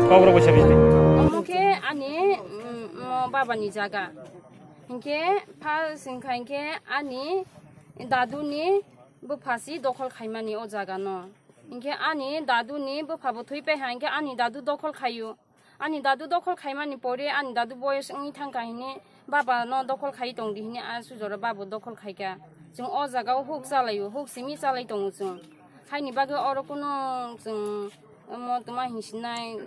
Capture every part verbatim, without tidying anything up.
Kok rok bai sabi. Omo khe ani, mm, mo baba ni jaga. Hinkhe first hinkha hinkhe ani dadu ni bupha si dokhol khaimani o jaga no. Hinkhe ani dadu ni bupha bo thwi pai ha, hinkhe ani dadu dokhol khaio. Ani dadu dokhol khaimani pore ani dadu boyos wngwi thangkha hini baba no dokhol khai tong di hini a sujoro babo dokhol khaikha. Chwng o jaga o huk chalaio, huk simi chalai tongo chwng. Haini bagwi oro kuno chwng omo tuma hinsinai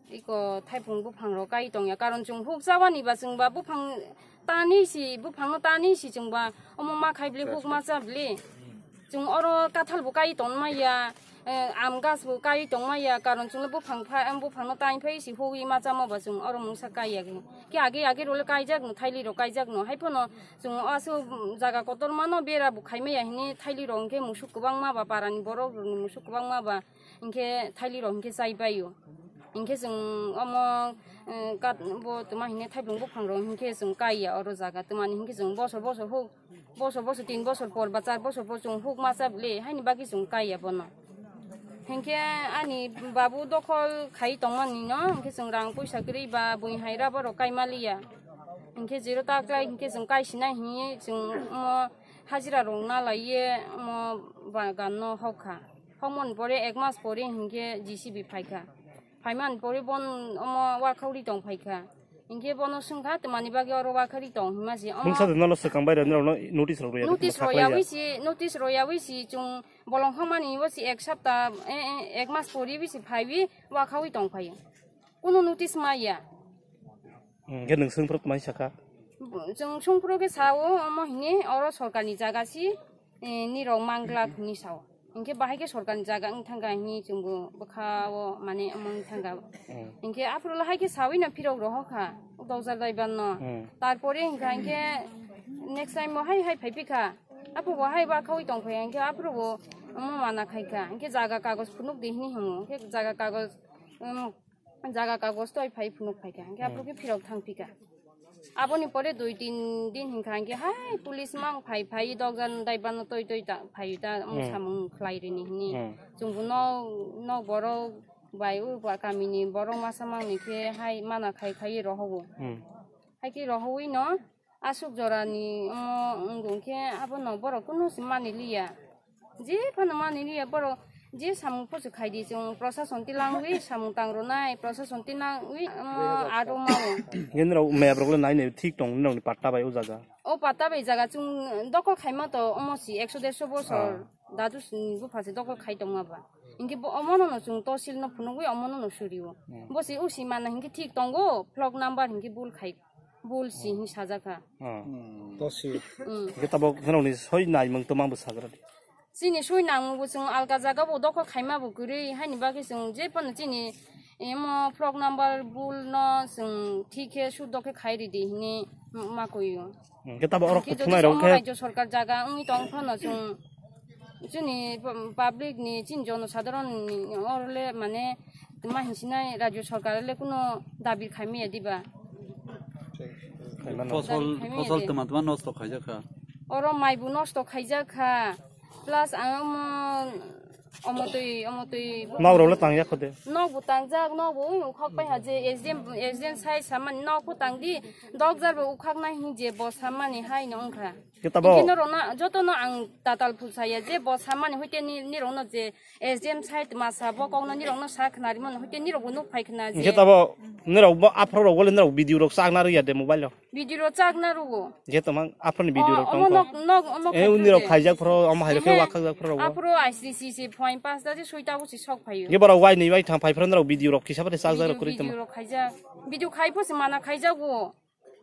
iko thaipung buphang rok kai tongya, karon chwng huk chabani ba chwng ba buphang tani si, buphang no tani si chwng ba omo ma khai bli huk ma cha bli. Chwng oro kathal bo kai tong maya, eh, am gas bo kai tong maya, karon chwng le buphang pha, buphang no tani phai si hugwi ma chamo ba chwng oro mungsa kai ya. Khe age age role kaijak no, thaili rok kaijak no, hai phano chwng asu jaga kotor mano bera bo khai maya hini thaili rok hinkhe musuk kwbang ma ba, para ni borok rok ni musuk kwbang ma ba, hinkhe thaili rok hinkhe chai bai o. Hinkhe chwng omo, eh, kat-, bo tuma hine thaipung buphang rok hinkhe chwng kai ya oro jaga. Tuma ni hinkhe chwng bosor bosor huk, bosor bosor tin bosor por ba char bosor por chwng huk ma cha bile, haini bagwi chwng kai ya bono. Hinkhe ani babu dokhol khai tongmani no, hinkhe chwng rang puisa kwrwi ba bui hai ra borok kai ma liya. Hinkhe jero ta klai hinkhe chwng kai sinai hinwi chwng omo hajira rok na lai ye omo bagan no hok kha. Hokmani pore ek mas pore hinkhe J C B phaikha. Phaimani pore bon omo wakhauri tong phaikha. Hinkhe bono swngkha, "Twmani bagwi oro wakhauri tong?" hima se omo. Mungsa de nolo swkang bai rok notice rok rwya, notice rwyawi si, notice rwyawi si chwng bolong hokmani bo si ek sapta, e, e, ek mas pore bisi phaiwi wakhaui tong phaio. Kunu notice maya. Hmm, khe nwng swngphuru twmai sakha? Chwng swngphuru khe sao, omo hini oro sorkarni jaga si, eh, nirok manglak hini sao. Hinkhe bahai khe sorkarni jaga wng thangkha hini chwngbo bwkha-o mane omo wng thangkha. Hmm. Hinkhe aphuru lahai khe saui no phirok rohor kha, dojal daiban no. Hmm. Tarpore hinkha hinkhe next time bo hai hai phai phikha. Aphuru bo hai bakhaui tong phai hinkhe aphuru bo omo mana khai kha. Hinkhe jaga kagoj phunuk di hini hwngo. Hinkhe jaga kagoj, um, jaga kagoj toi phai phunuk phai kha. Hinkhe aphuru khe phirok thang phikha. Aboni pore dui tin din hinkha hinkhe hai police mang phai phai dogjan daiban no toi toi ta phai ta omo samung khlai rini hini. Hmm. Chwngbo nok, nok borok bai o ba kamini borok masa mangni khe hai mana khai khai rohogo. Hmm. Hai khe rohowino aswk jorani omo wngkhe abono borok kunu se mani liya. Je phano mani liya borok je samung poso khai di chwng prosason tilangwi samung tang rwnai prosason tilangwi omo aro mao. Nini rok map rok le nai nai thik tong nini rok ni patta bai o jaga. O patta bai jaga chwng dokol khaima to omo si ekso derso bosor. Ah. Dadu sini bupha se dokol khai tongma ba. Hinkhe bo omo no no chwng tosil no phunugwi omo no no suriwo. Hmm. Bo se usi mana hinkhe thik tongo plok number hinkhe bul khai. Bul si hin sajak kha. Hmm. Hmm. Tosi. Hmm. Hingke tabok norokni soi naimung twmang bwsajak rw di. Chini soi nangmung bo chwng alka jaga bo dokhol khaima bo kwrwi, haini bagwi chwng je phano chini emo plok number bul no chwng thik khe suddo khe khai ridi hini ma koi o. Hingke tabok oro kuthumnai rok khe rajyo sarkar jaga wngwi tong phano chwng chini public ni chini jono sadharon ni oro le mane ma hinsinai rajyo sarkar le kuno dabi khaimaya diba? Khaimano. Fosol, fosol twma twma nosto khaijak kha. Oro mai bo nosto khaijak kha. Plus ang omo, omo twi, omo twi. Nok rok le tang ya kho de. Nok bo tangjak, nok bo ui ukhak pai ha je S D M, S D M sai samani nok bo tang di. Dokjar bo ukhak nai hin je bo samani hai no wngkha. Khe tabo. Hinkhe norok na, joto no ang tatal phul saya je bo samani hoite ni, ni rok no je S D M side masa bo kok no nirok no sa khna rimo no hoite nirok bo nuk phai khna je. Hingke tabo nirok bo aphro rok bole nirok video rok chakna rwya de mobile o. Video rok chakna rwo. Je tongma aphro ni video rok tongkha. Nok nok nok. Eh, uni rok khaijak phro, omo hai khe wakhajak phro rok. Aphro I C C C point pass da je soita bo si sok phaio. Nge borok wai ni wai thang phai phro nirok video rok kisa phre chakjak rok kwrwi tongma. Video rok khaijak. Video khai pho se mana khaijak o.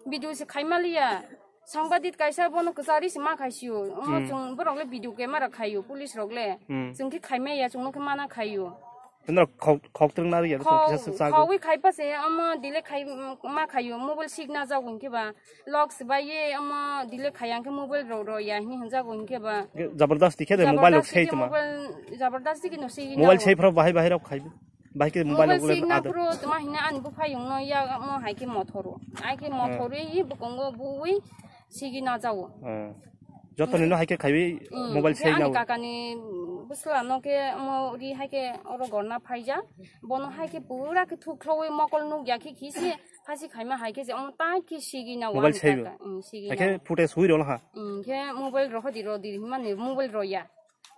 Video se khai maliya. Sangbadik kaisa bono kwchari se ma khaisio. Omo Hmm. Chwng borok le video camera khaio, police rok le. Hmm. Chwng khe khaimaya, chwngno khe mana khaio. Nokno khok, khok twrwng nari ya, Khok, kisa swk chago. Khogwi khaipa se, omo delay khai, ma khaio, mobile sik na jago hinkhe ba. Lock swbai ye, omo delay khaiya hinkhe mobile rok rw ya hini hinjago hinkhe ba. Jabardasti khe de mobile rok Jabardasti sei khe tuma. Mobile, jabardasti khe no sei Mobile na sei phro bahai bahai rok khaibo. Bahai khe mobile Mobile rok le sik na ada. Phro tuma hina ani buphayung no ya mo hai khe mothoro. Ai khe Hmm. Mothoro yi bukongo bui sigi na jago. Hmm. Joto nino hai khe khaiwi Hmm, mobile khe sei ani na. Kakani bwsla no khe mo ri hai khe oro gorna phaija. Bono hai khe pura khe thuk khlowi mokol nuk ya khe khisi phasi khaima hai khe je omo tai khe sigi na Mobile ani seibo. Kaka. Hmm, sigi Hai na. Khe footage hui rw ha. Hmm, khe mobile rw hodi rw di mani mobile rw ya.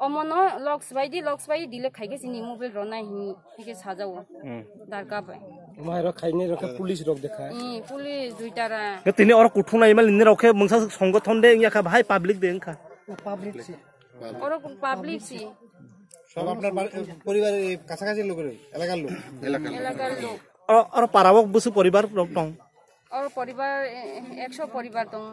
Omono lock swbai di, lock swbai delay khai khe chini mobile rw nai hini, hike sajao. Hmm. Darka bai. Mai rok khaini rok khe police rok dekha. Hmm, police duitara. Ke tini oro kuthung nai mal ni rok khe mungsa songgothon de wngya kha, bahai public de wngkha. Public si. Oro public si. সব আপনার বাড়ি, পরিবারের এই কাছাকাছি লোকের, এলাকার লোক। এলাকার লোক। Oro, oro para o busu poribar rok tong. Oro poribar, eh, ekso poribar tong.